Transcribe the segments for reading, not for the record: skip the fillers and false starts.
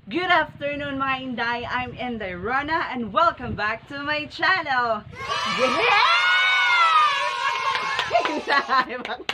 Good afternoon, mga Inday! I'm Inday Rona and welcome back to my channel! Yeah! Inday!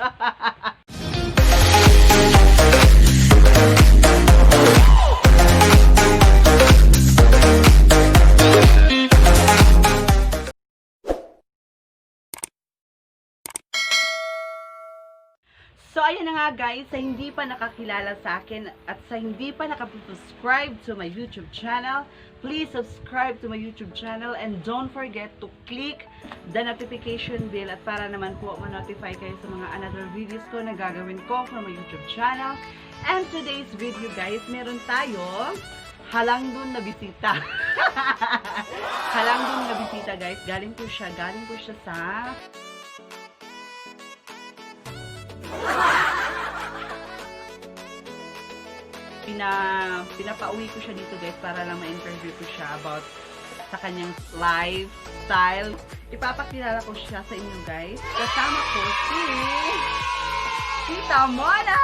So, ayan na nga, guys, sa hindi pa nakakilala sa akin at sa hindi pa nakapag-subscribe to my YouTube channel, please subscribe to my YouTube channel and don't forget to click the notification bell at para naman po ma-notify kayo sa mga another videos ko na gagawin ko from my YouTube channel. And today's video, guys, meron tayo halangdon na bisita. Halangdon na bisita, guys. Galing po siya sa pinapauwi ko siya dito, guys, para lang ma-interview ko siya about sa kanyang lifestyle. Ipapakilala ko siya sa inyo, guys. Kasama ko si Tita Mona!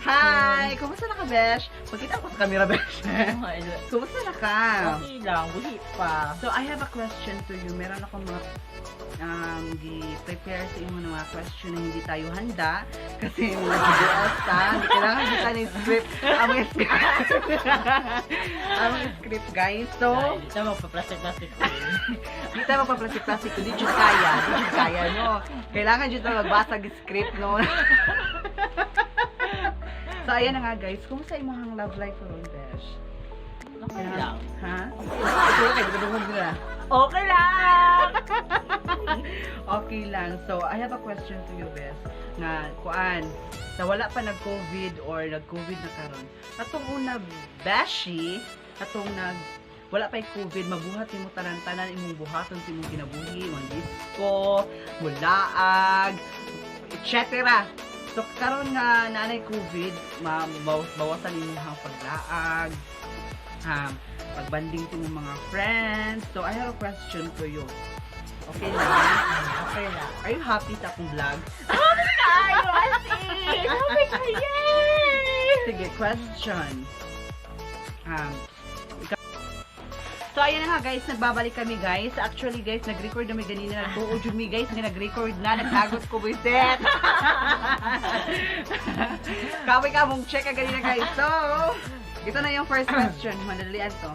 Hi! Kumusta na ka, Besh? Pagkita ko sa camera, Besh. Kumusta na ka? Okay lang, buhi pa. So, I have a question to you. Meron akong mga gi-prepare sa imo ng mga question na hindi tayo handa kasi mga GBS ta. Hindi kailangan kita ng script. Ang mga script. Ang mga script, guys. So, Dahil ito magpa-plastic-plastic ko. di tayo magpa-plastic-plastic. Di jud kaya. Di jud kaya, no? Kailangan jud tayo magbasa ng script, no? So, ayan na nga, guys. Kumusta imong love life ron, Besh? Okay lang. Ha? Ito kay dugod nila. Okay lang! Okay lang. So, I have a question to you, Bes. Nga, kuan, sa wala pa nag-COVID or nag-COVID na karon. Atong una, Beshi, atong nag wala pa COVID, mabuhat nimo tanan-tanan imong buhaton sa imong kinabuhi, mga disco, mulaag, etc. So karon nga naanay COVID, bawasan imong paglaag, pagbanding sa imong mga friends. So I have a question for you. Okay lang? Okay lang. Are you happy sa akong vlog? Ay, Wasi! Happy ka! Yay! Sige, question. So, ayan na nga, guys, nagbabalik kami, guys. Actually, guys, nag-record na may ganina. Nagtuo jud mi, guys, nga nag-record na. Nagtagot ko, buisit. Kapoy ka mong check ka ganina, guys. So, ito na yung first question. Madalian to.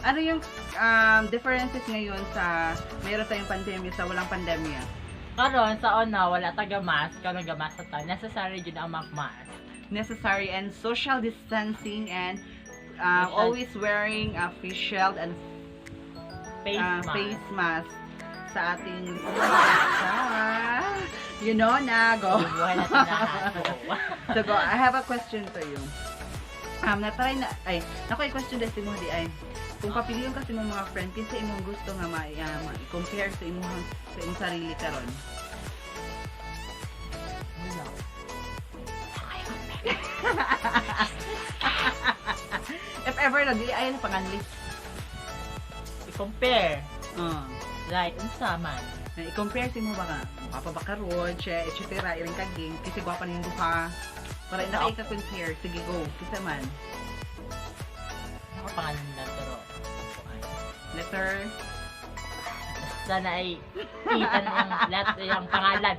Ano yung differences ngayon sa meron tayong pandemya sa walang pandemya? Karon sa una, wala taga mask, karon ga mask ta. Necessary jud ang mag-mask. Necessary and social distancing and always wearing a face shield and Face mask. Face mask sa ating you know na go. Buhay natin lahat. So go, I have a question to you. Natry na ay nako, i-question dahil si mo di ay kung papiliyon kasi mong mga friend, kinsa imong gusto nga ma-compare sa imong sarili karon? Wala. If ever na dili ay na panganli. I-compare. Like, unsa man. Na i-compare sa imo ba nga gwapa ba karon che, etc., iring kaging kasi gwapa ning duha para ina kay ka-compare. Sige, go, kinsa man? Ako pangalan lang pero kuan. Letter. Basta na ay kita na ang lahat yung pangalan.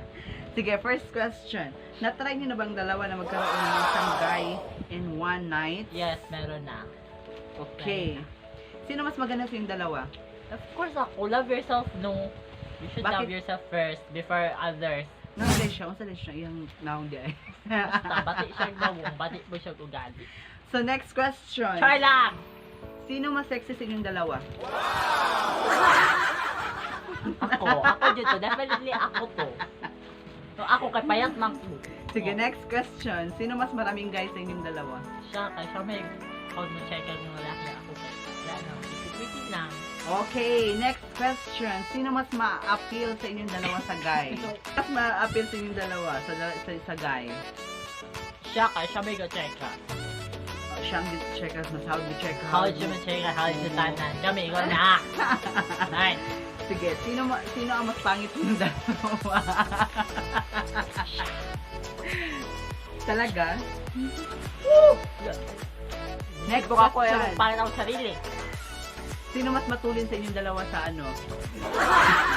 Sige, first question. Na-try niyo na bang dalawa na magkaroon ng isang guy in one night? Yes, meron na. Okay. Sino mas maganda sa yung dalawa? Of course ako, love yourself, no. You should Bakit? love yourself first before others. Nga dahil siya, unsa dahil siya iyang naong di ay. Basta, bati siya nawong, bati mo siya ugali. So next question. Try lang! Sino mas sexy sa inyong dalawa? Ako, ako dito, definitely ako to. So ako kay payat man ko. Sige, Oh. next question. Sino mas maraming guys sa inyong dalawa? Siya, kay siya may call mo check ang lalaki, ako kay. Wala na, pretty lang. Okay, next question. Sino mas ma-appeal sa inyong dalawa sa guy? Mas ma-appeal sa inyong dalawa sa guy? Siya kay siya may go-check ka. Oh, siya ang check out, mas how to check out. How siya ma-check ka, how siya tanan. Kami, ikaw na. Nine. Sige, sino ang mas pangit ng dalawa? Talaga? Next Kung ako question. eh, pangit ako sarili. Sino mas matulin sa inyong dalawa sa ano?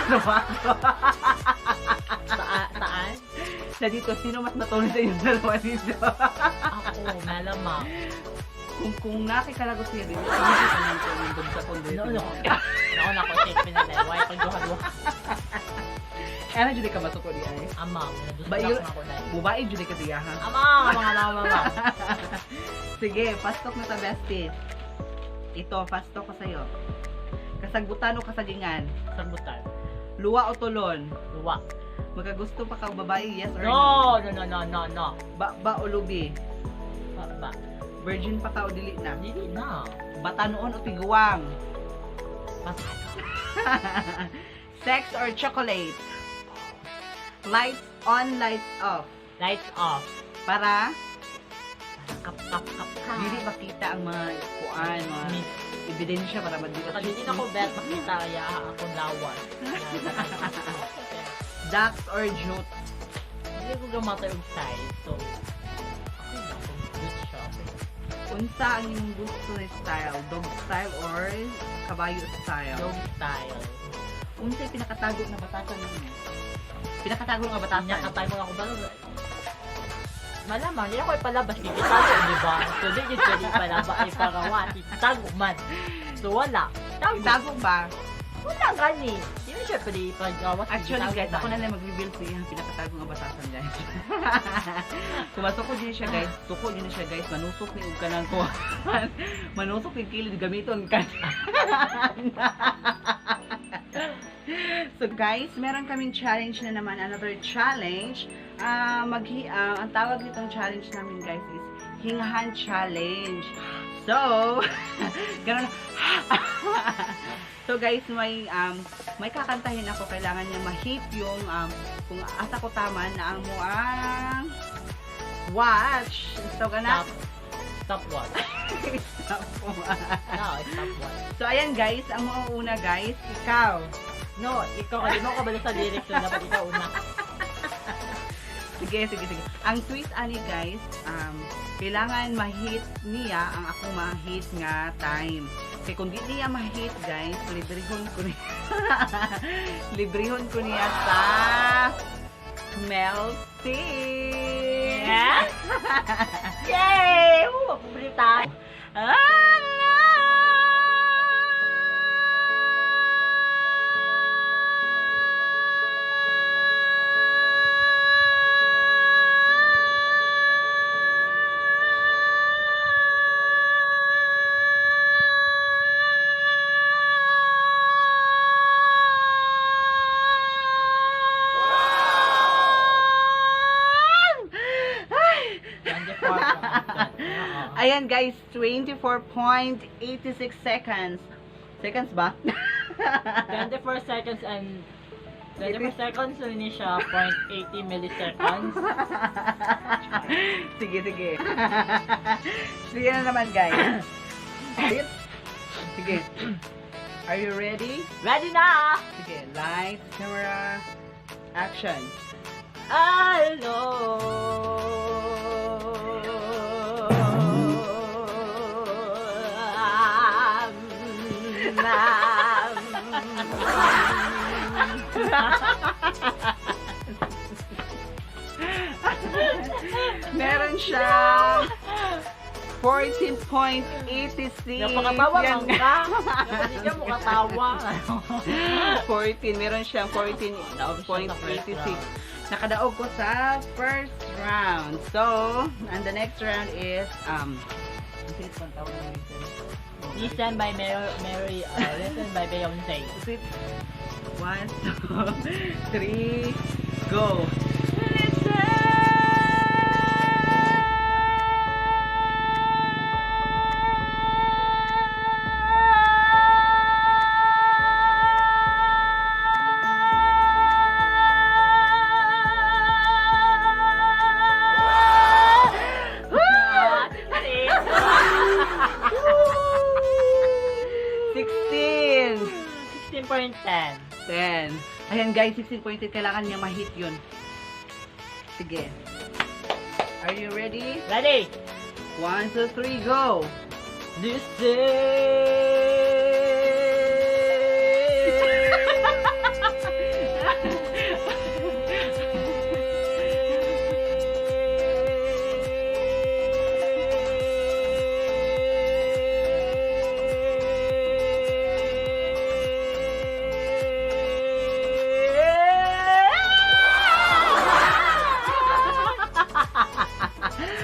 Sa Sa, saan? Sa dito, sino mas matulin sa inyong dalawa dito? Ako, malamang. Kung nakikalagot siya dito, hindi ka nang tumundog sa kondo. No, no. Nauna ko, shape pinalay. Pagduha-duha. Ano jud ka masuko di ay? Ama, Ba, nadusdak na ako na. Bubae jud ka diya ha. Ama, ama, ama, ama, ama. Sige, fast talk na ta, bestie. Ito, fast talk ko sa'yo. Kasagbutan o kasagingan? Sabutan. Luwa o tulon? Luwa. Magkagusto pa ka og babae, yes or no? No, no, no, no, no, no. Ba, ba o lubi? Ba, ba. Virgin pa ka o dili na? Dili na. Bata noon o tiguang? Pasado. Sex or chocolate? Lights on, lights off. Lights off. Para Kap, kap, kap, kap. dili makita ang mga kuan, mga Miss. ebidensya para madili. Saka dili na ko bet makita ya akong lawas. Ducks or jute? Hindi ko gamatay og size. So, okay na kung good siya. Okay. Unsa ang imong gusto na style? Dog style or kabayo style? Dog style. Unsay pinakatago na batasan ninyo? Pinakatago nga batasan. Nakatay ko na ako ba? Malamang, hindi ako ipalabas. Kikitago, di ba? So, di yun pwede ipalabas, ipagawa. Itago man. So, wala. Tago. Itago ba? Wala gani. Hindi mo siya pwede ipagawa. Actually, Itago guys, ako man. na lang mag-reveal sa iyang pinakatago nga batasan, guys. Pumasok ko din siya, guys. Suko din siya, guys. Manusok ni og kanang ko. Manusok ni kilid gamiton ka. So guys, meron kaming challenge na naman, another challenge. Ang tawag nitong challenge namin, guys, is Hinghan Challenge. So, ganun. So guys, may kakantahin ako, kailangan niya ma-hit yung kung asa ko tama na ang mo ang watch. So gana. Stop. Stop watch. Stop watch. No, stop watch. So ayan guys, ang mauuna guys, ikaw. No, ikaw, hindi mo kabalo sa lyrics. So, dapat ikaw una. Sige, sige, sige. Ang twist ani guys, kailangan ma-hit niya ang ako ma-hit nga time. Kaya kung di niya ma-hit guys, librehon ko niya. Librehon ko niya sa melting. Yeah? Yay! Mapupuli tayo. Ay! 24. Ayan guys, 24.86 seconds. Seconds ba? 24 seconds and 24 seconds na ni siya, 0.80 milliseconds. Sige, sige. Sige na naman guys. Sige. Are you ready? Ready na! Sige, lights, camera, action. Meron siyang 14.86. Napakatawa Yan. man ka. Dapat hindi ka mukatawa. 14. Meron siyang 14.86. Nakadaog ko sa first round. So, and the next round is, ang sige pang tawag ng listen. Listen by Mary, Mary Listen by Beyonce. Sweet. 1, 2, 3, go! 16! 16.10. 10. Ayan guys, 16.8. Kailangan niya ma-hit yun. Sige. Are you ready? Ready? 1, 2, 3, go! This is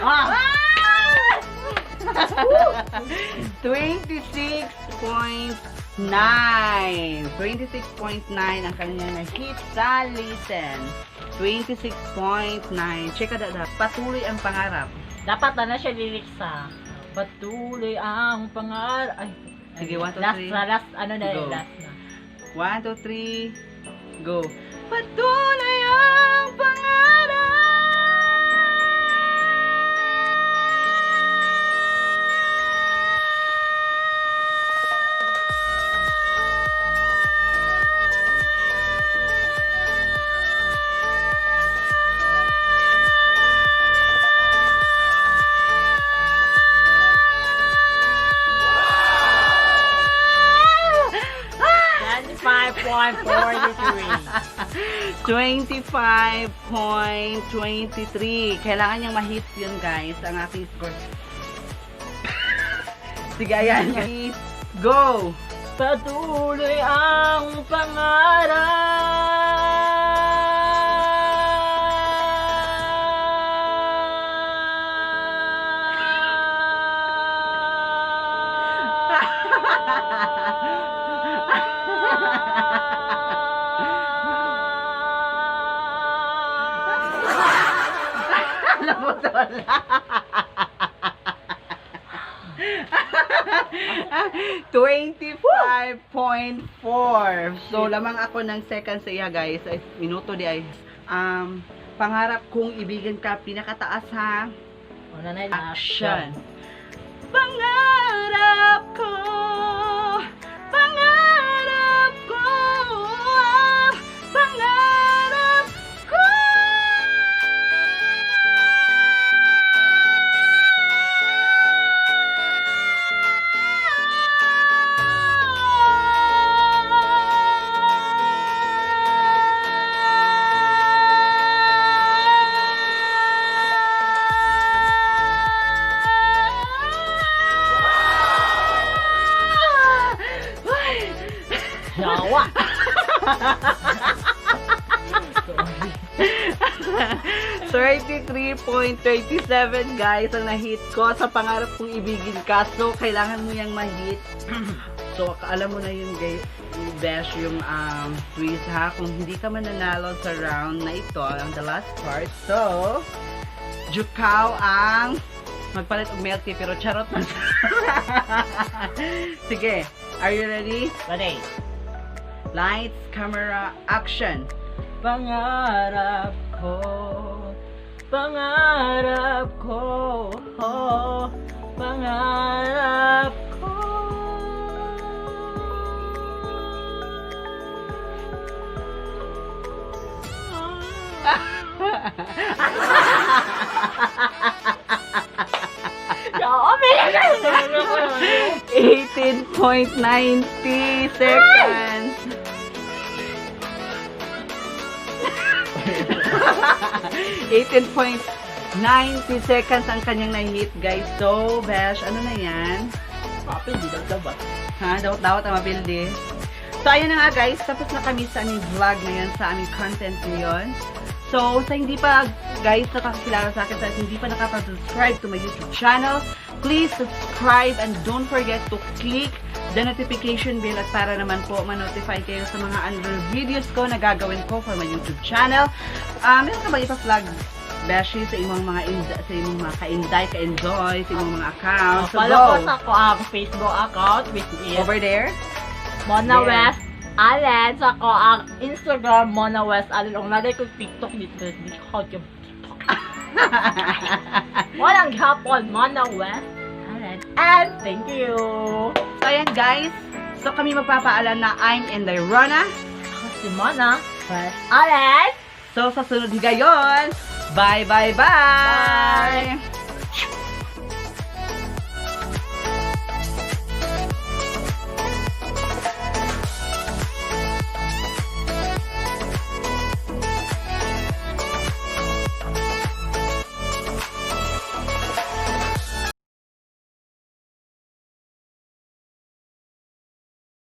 Ah! 26.9. 26.9 ang kanyang na-hit sa listen. 26.9. Check it out. Patuloy ang pangarap. Dapat na na siya lyrics sa Patuloy ang pangarap. Ay, Sige, 1, 2, last 3. na, last, ano na, Go. last na. 1, 2, 3, go. Patuloy ang pangarap. 25.43. 25.23. Kailangan niyang ma-hit yun, guys, ang aking score. Sige, ayan. Go! Patuloy ang pangarap. Alam mo, wala. 25.4. So, lamang ako ng second sa iya, guys. Ay, minuto di ay. Pangarap kong ibigan ka, pinakataas ha. Una na yung Action. Pangarap ko, pangarap ko, pangarap ko. Yawa. Sorry. 33.37, guys, ang na-hit ko sa pangarap kong ibigin ka. So, kailangan mo yung ma-hit. So, alam mo na yun, guys, Besh, yung twist ha. Kung hindi ka mananalo sa round na ito, ang the last part. So, Jukaw ang magpalit og milk tea, pero charot man. Sige, are you ready? Ready? Lights, camera, action! Pangarap ko, pangarap ko, oh, pangarap ko. Ya, 18.90 seconds. 18.90 seconds ang kanyang na-hit, guys. So, Besh, ano na yan? Papi, hindi daw dapat. Ha? Dawat-dawat ang mapildi. So, ayun na nga, guys. Tapos na kami sa aming vlog ngayon, sa aming content ngayon. So, sa hindi pa, guys, nakakilala sa akin, sa hindi pa nakapag-subscribe to my YouTube channel, please subscribe and don't forget to click the notification bell at para naman po ma-notify kayo sa mga other videos ko na gagawin ko for my YouTube channel. Ah, meron ka ba ipa-vlog, Beshi, sa imong mga ka-inday, ka-enjoy, sa imong mga accounts? So, Follow ko go! sa ko ang Facebook account, which is Over there. Mona There. West Allen. Sa ko ang Instagram, Mona West Allen. Ang nalay ko TikTok dito. Hindi ko yung TikTok. Walang hapon, Mona West Allen. And thank you. So, ayan guys. So, kami magpapaalam na I'm Inday Rona. Ako si Mona West Allen. So, sa sunod gayon, Bye, bye, bye! Bye.